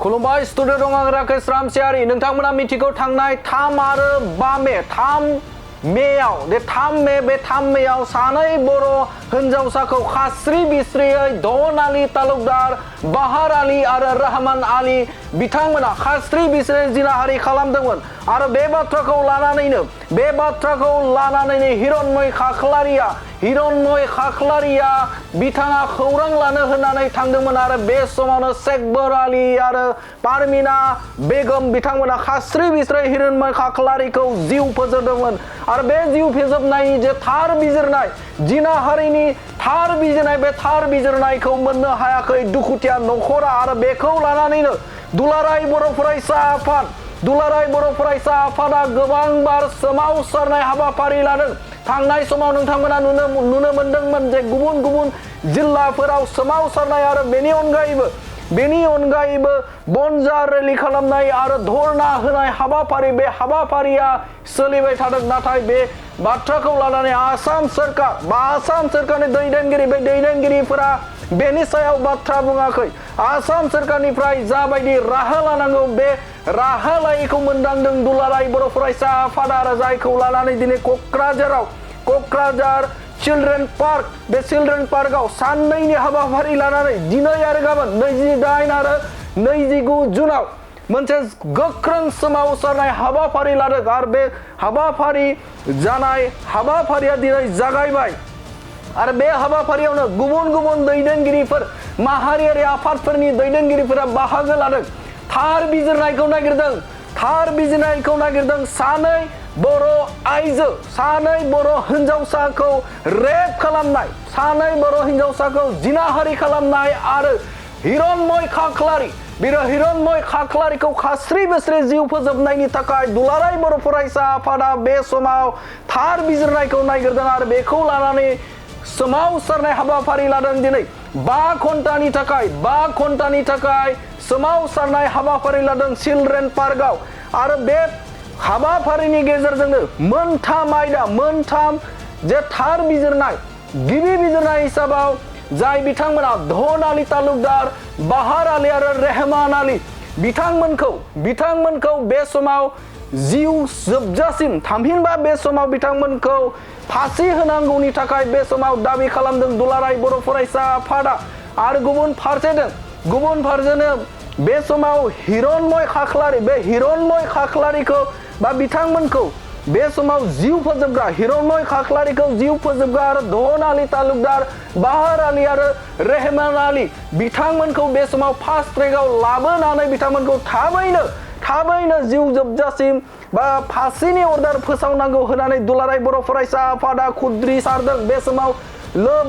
खुलुमबाय स्टुडिअ दं आं राकेश रामसियारि नोंथांमोना मिथिगौ थांनाय 3 आरो 5 मे 3 मेयाव बे 3 मेयाव सानै बर' हिनजावसाखौ खास्रि बिस्रियै धन आली तालुकदार बाहार आली आरो रहमान आली बिथांमोना खास्रि बिस्रियै जिनाहारि खालामदोंमोन आरो बे बाथ्राखौ लानानैनो हिरनमय खाख्लारिया बिथाङा खौरां लानो होननानै थांदोंमोन आरो बे समावनो शेखबर आली आरो पारमिना बेगम बिथांमोना खास्रि बिस्रियै हिरनमय खाख्लारिखौ जिउ फोजोबदोंमोन आरो बे जिउ फोजोबनायनि जे थार बिजिरनाय जिनाहारिनि थार बिजिरनाय बे थार बिजिरनायखौ मोननो हायाखै दुखुथिया नखरा आरो बेखौ लानानैनो दुलाराय बर' फरायसा आफादा गोबांबार सोमावसारनाय हाबाफारि लादों। थांनाय समाव नोंथांमोना नुनो मोनदोंमोन जे गुबुन गुबुन जिल्लाफोराव सोमावसारनाय आरो बेनि अनगायैबो बनजार रेलि खालामनाय आरो धरना होनाय हाबाफारि बे हाबाफारिया सोलिबाय थादों नाथाय बे बाथ्राखौ लानानै आसाम सोरखारनि दैदेनगिरिफोरा बेनि सायाव बाथ्रा बुङाखै। आसाम सोरखारनिफ्राय जाबायदि राहा लानांगौ बे राहा लायैखौ मोनदांदों दुलाराय बर' फरायसा आफादा आरो जायखौ लानानै दिनै क'क्राझार चिल्ड्रेन पार्क बे चिल्ड्रेन पार्कआव साननैनि हाबाफारि लानानै दिनै आरो गाबोन 28 आरो 29 जुनाव मोनसे गोख्रों सोमावसारनाय हाबाफारि लादों आरो बे हाबाफारिया दिनै जागायबाय आरो बे हाबाफारियावनो गुबुन गुबुन दैदेनगिरिफोर माहारियारि आफादफोरनि दैदेनगिरिफोरा बाहागो लादों। थार बिजिरनायखौ नागिरदों सानै बर' आइजो सानै बर' हिनजावसाखौ रेप खालामनाय सानै बर' हिनजावसाखौ जिनाहारि खालामनाय आरो हिरनमय खाख्लारिखौ खास्रि बिस्रि जिउ फोजोबनायनि थाखाय दुलाराय बर' फरायसा आफादा बे समाव थार बिजिरनायखौ नागिरदों आरो बेखौ लानानै सोमावसारनाय हाबाफारि लादों। दिनै 5 घन्टानि थाखाय सोमावसारनाय हाबाफारि लादों चिल्ड्रेन पार्कआव आरो बे हाबाफारिनि गेजेरजोंनो मोनथाम जे थार बिजिरनाय गिबि बिजिरनाय हिसाबाव जाय बिथांमोना धन आली तालुकदार बाहार आली आरो रहमान आली बिथांमोनखौ बे समाव जिउ जोबजासिम थामहिनबा बे समाव बिथांमोनखौ फासि होनांगौनि थाखाय बे समाव दाबि खालामदों दुलाराय बर' फरायसा आफादा आरो गुबुन फारसेनो बे समाव हिरनमय खाख्लारिखौ बा बिथांमोनखौ बे समाव जिउ फोजोबग्रा हिरनमय खाख्लारिखौ जिउ फोजोबग्रा आरो धन आली तालुकदार बाहार आली आरो रहमान आली बिथांमोनखौ बे समाव फास्ट ट्रेकआव लाबोनानै बिथांमोनखौ थाबैनो जिउ जोबजासिम बा फासिनि अर्डार फोसावनांगौ होननानै दुलाराय बर' फरायसा आफादा खुद्रि सारदों। बे समाव लोब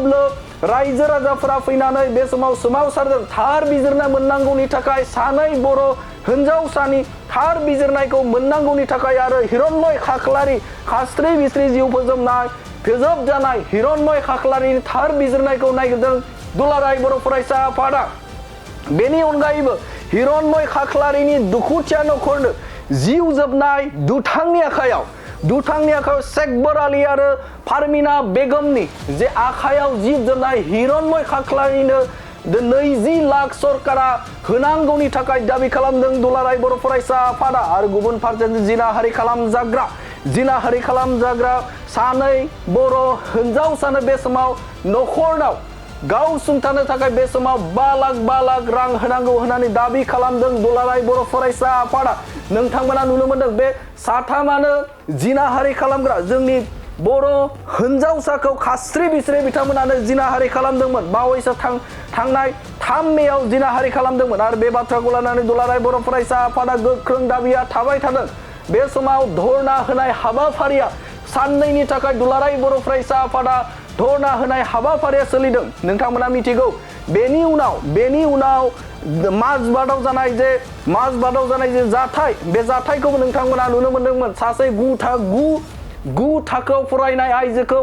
रायजो राजाफोरा फैनानै बे समाव सोमावसारदों थार बिजिरनाय मोननांगौनि थाखाय सानै बर' हिनजावसानि थार बिजिरनायखौ मोननांगौनि थाखाय आरो हिरनमय खाख्लारि खास्रि बिस्रि जिउ फोजोबजानाय हिरनमय खाख्लारिनि थार बिजिरनायखौ नागिरदों दुलाराय बर' फरायसा आफादा। बेनि अनगायैबो हिरनमय खाख्लारिनि दुखुथिया नखरनो जिउ जोबनाय दुथांनि आखायाव शेखबर आली आरो पारमिना बेगमनि जे आखायाव जिउ जोबनाय हिरनमय खाख्लारिनो 20 लाख सरकारा होनांगौनि थाखाय दाबि खालामदों दुलाराय बर' फरायसा आफादा आरो गुबुन फारसेथिं जिनाहारि खालामजाग्रा सानै बर' हिनजावसानो बे समाव नखरनाव गाव सुंथानो थाखाय बे समाव 5 लाख रां होनांगौ होननानै दाबि खालामदों दुलाराय बर' फरायसा आफादा। नोंथांमोना नुनो मोनदों बे साथामानो जिनाहारि खालामग्रा जोंनि बर' हिनजावसाखौ खास्रि बिस्रि बिथांमोनानो जिनाहारि खालामदोंमोन बावैसो थांनाय 3 मेयाव जिनाहारि खालामदोंमोन आरो बे बाथ्राखौ लानानै दुलाराय बर' फरायसा आफादा गोख्रों दाबिया थाबाय थादों। बे समाव धरना होनाय हाबाफारिया साननैनि थाखाय दुलाराय बर' फरायसा आफादा धरना होनाय हाबाफारिया सोलिदों। नोंथांमोना मिथिगौ बेनि उनाव माजबादाव जानाय जे जाथाय बे जाथायखौबो नोंथांमोना नुनो मोनदोंमोन। सासे 9 थाखोआव फरायनाय आइजोखौ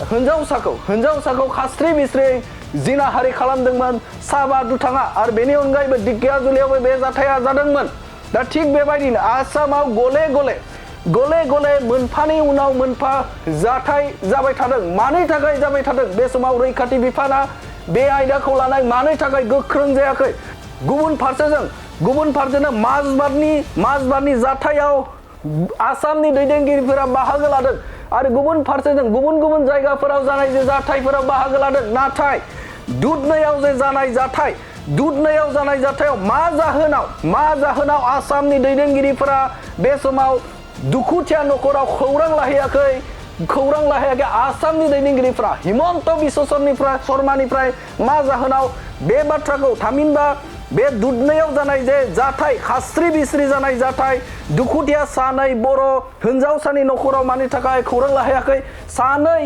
हिनजावसाखौ खास्रि बिस्रि जिनाहारि खालामदोंमोन साबा दुथाङा आरो बेनि अनगायैबो दिगियाजुलियावबो बे जाथाया जादोंमोन। दा थिग बेबायदिनो आसामाव गले गले मोनफानि उनाव मोनफा जाथाय जाबाय थादों। मानि थाखाय जाबाय थादों बे समाव रैखाथि बिफाना बे आयदाखौ लानाय मानि थाखाय गोख्रों जायाखै गुबुन फारसेजों माजबादनि जाथायाव आसामनि दैदेनगिरिफोरा बाहागो लादों आरो गुबुन फारसेजों गुबुन जायगाफोराव जानाय जे जाथायफोराव बाहागो लादों नाथाय दुधनैयाव जे जानाय जाथायाव मा जाहोनाव आसामनि दैदेनगिरिफोरा बे समाव दुखुथिया नखराव खौरां लाहैयाखै आसामनि दैदेनगिरिफोरा हिमन्त बिश्व शर्मानिफ्राय मा जाहोनाव बे बाथ्राखौ थामहिनबा बे दुधनैयाव जानाय जे जाथाय खास्रि बिस्रि जानाय जाथाय दुखुथिया सानै बर' हिनजावसानि नखराव मानि थाखाय खौरां लाहैयाखै सानै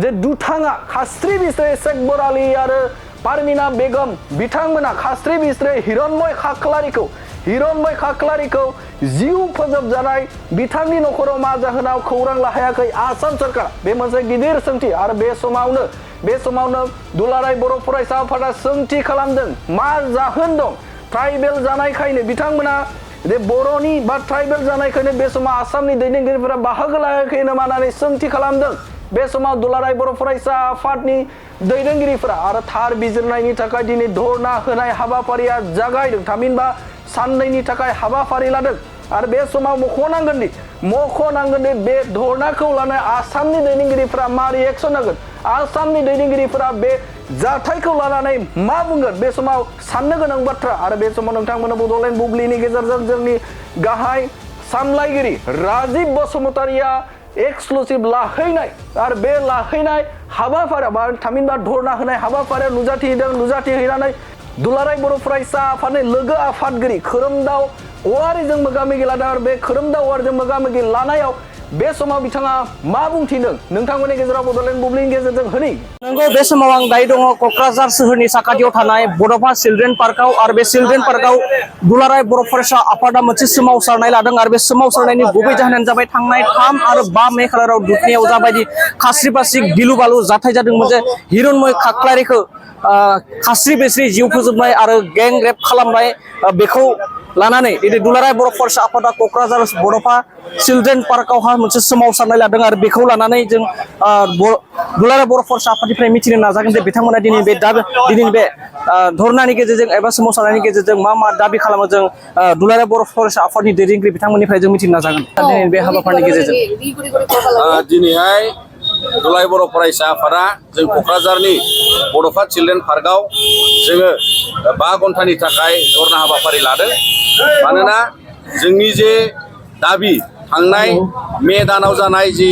जे दुथाङा खास्रि बिस्रि शेख बराली आरो पारमिना बेगम बिथांमोना खास्रि बिस्रि हिरण्मय खाख्लारिखौ जिउ फोजोबजानाय बिथांनि नखराव मा जाहोनाव खौरां लाहैयाखै आसाम सरकार बे मोनसे गिदिर सोंथि आरो बे समावनो दुलाराय बर' फरायसा आफादा सोंथि खालामदों मा जाहोन दं ट्राइबेल जानायखायनो बिथांमोना जे बर'नि बा ट्राइबेल जानायखायनो बे समाव आसामनि दैदेनगिरिफोरा बाहागो लायाखै नामा होननानै सोंथि खालामदों बे समाव दुलाराय बर' फरायसा आफादनि दैदेनगिरिफोरा आरो थार बिजिरनायनि थाखाय दिनै धरना होनाय हाबाफारिया जागायदों थामहिनबा साननैनि थाखाय हाबाफारि लादों आरो बे समाव मख'नांगोन दि बे धरनाखौ लानानै आसामनि दैदेनगिरिफोरा मा रिएक्सन होगोन आसामनि दैदेनगिरिफोरा बे जाथायखौ लानानै मा बुंगोन बे समाव साननो गोनां बाथ्रा आरो बे समाव नोंथांमोना बड'लेण्ड बुब्लिनि गेजेरजों जोंनि गाहाय सामलायगिरि राजिब बसुमतारिया एक्सक्लुसिभ लाहैनाय आरो बे लाहैनाय हाबाफारिया थामहिनबा धरना होनाय हाबाफारियाव नुजाथिहैनानै दुलाराय बर' फरायसा आफादनि लोगो आफादगिरि खोरोमदाव औवारिजों मोगा-मोगि लादों आरो बे खोरोमदाव औवारिजों मोगा-मोगि लानायाव बे समाव बिथाङा मा बुंथिदों नोंथांमोननि गेजेराव बड'लेण्ड बुब्लिनि गेजेरजों होनि नंगौ बे समाव आं दायो दङ क'क्राझार सोहोरनि साखाथियाव थानाय बड'फा चिल्ड्रेन पार्कआव आरो बे चिल्ड्रेन पार्कआव दुलाराय बर' फरायसा आफादा मोनसे सोमावसारनाय लादों आरो बे सोमावसारनायनि गुबै जाहोनानो जाबाय थांनाय 3 आरो 5 मे खालाराव दुधनैयाव जाबायदि खास्रि बास्रि गिलु बालु जाथाय जादोंमोन जे हिरण्मय खाख्लारिखौ खास्रि बेस्रि जिउ फोजोबनाय आरो गें रेप खालामनाय बेखौ लानानै दिनै दुलाराय बर' फरायसा आफादा क'क्राझार बड'फा चिल्ड्रेन पार्कआवहा मोनसे सोमावसारनाय लादों आरो बेखौ लानानै जों दुलाराय बर' फरायसा आफादनिफ्राय मिथिनो नाजागोन जे बिथांमोना दिनैनि बे धरनानि गेजेरजों एबा सोमावसारनायनि गेजेरजों मा दाबि खालामो जों दुलाराय बर' फरायसा आफादनि दैदेनगिरि बिथांमोननिफ्राय जों मिथिनो नाजागोन दिनैनि बे हाबाफारिनि गेजेरजों दिनैहाय दुलाराय बर' फरायसा आफादा जों क'क्राझारनि बड'फा चिल्ड्रेन पार्कआव जोङो 5 घन्टानि थाखाय धरना हाबाफारि लादों मानोना जोंनि जे दाबि थांनाय मे दानाव जानाय जि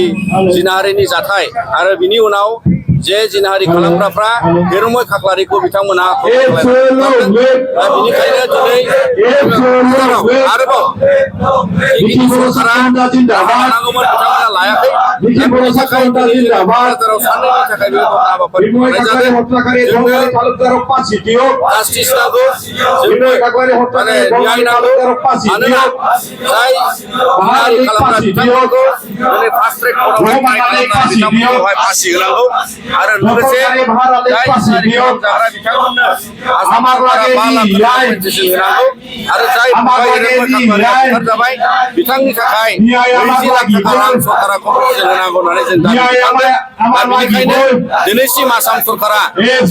जिनाहारिनि जाथाय आरो बिनि उनाव जे जिनाहारि खालामग्राफ्रा हिरण्मय खाख्लारिखौ बिथांमोना बेनिखायनो दिनै आरोबाव सरकारा राहा लानांगौमोन बिथांमोना लायाखै बेनि थाखाय क'क्राझाराव साननैनि थाखाय बे हाबाफारि खुंनाय जादों जोंनो जास्टिस नांगौ जोंनो माने न्याय नांगौ मानोना जाय जिनाहारि खालामग्रा बिथांमोनखौ दिनै फास्ट ट्रेक कर्टआवहाय दाय खालामनानै बिथांमोनखौहाय फासि होनांगौ आरो लोगोसे जाय जिनाहारि खालामजाग्रा बिथांमोननो आसाम सरकारा 5 लाख कम्पेन्सेसन होनांगौ आरो जाय हिरण्मय खाख्लारिया बुथारजाबाय बिथांनि थाखाय 20 लाख थाखा रां सरकारा कम्पेन्सेसन होनांगौ होननानै जों दाबि खालामदों दा बेनिखायनो दिनैसिम आसाम सरकारा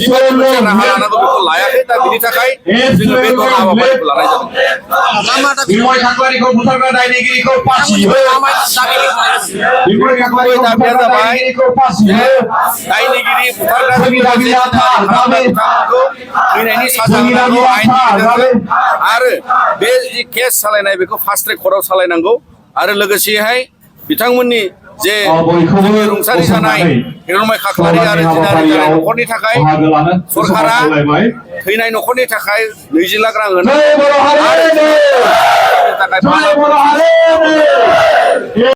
जिबायदि मोनसे राहा लानांगौ बेखौ लायाखै दा बिनि थाखाय जोङो बे धरना हाबाफारिखौ लानाय जादों हिरण्मय खाख्लारिखौ बुथारग्रा दायनिगिरिखौ फासि हो गुबै दाबिया जाबाय दायनिगिरि बुथारग्रा बिथांमोनखौ थैनायनि साजा होनांगौ आयेननि आरो बे जि केस सालायनाय बेखौ फास्ट ट्रेक कर्टआव सालायनांगौ आरो लोगोसेहाय बिथांमोननि जे रुंसारि जानाय हिरण्मय खाख्लारि आरो जिनाहारि जानाय न'खरनि थाखाय सरकारा थैनाय न'खरनि थाखाय 20 लाख रां होनांगौ आरो थाखाय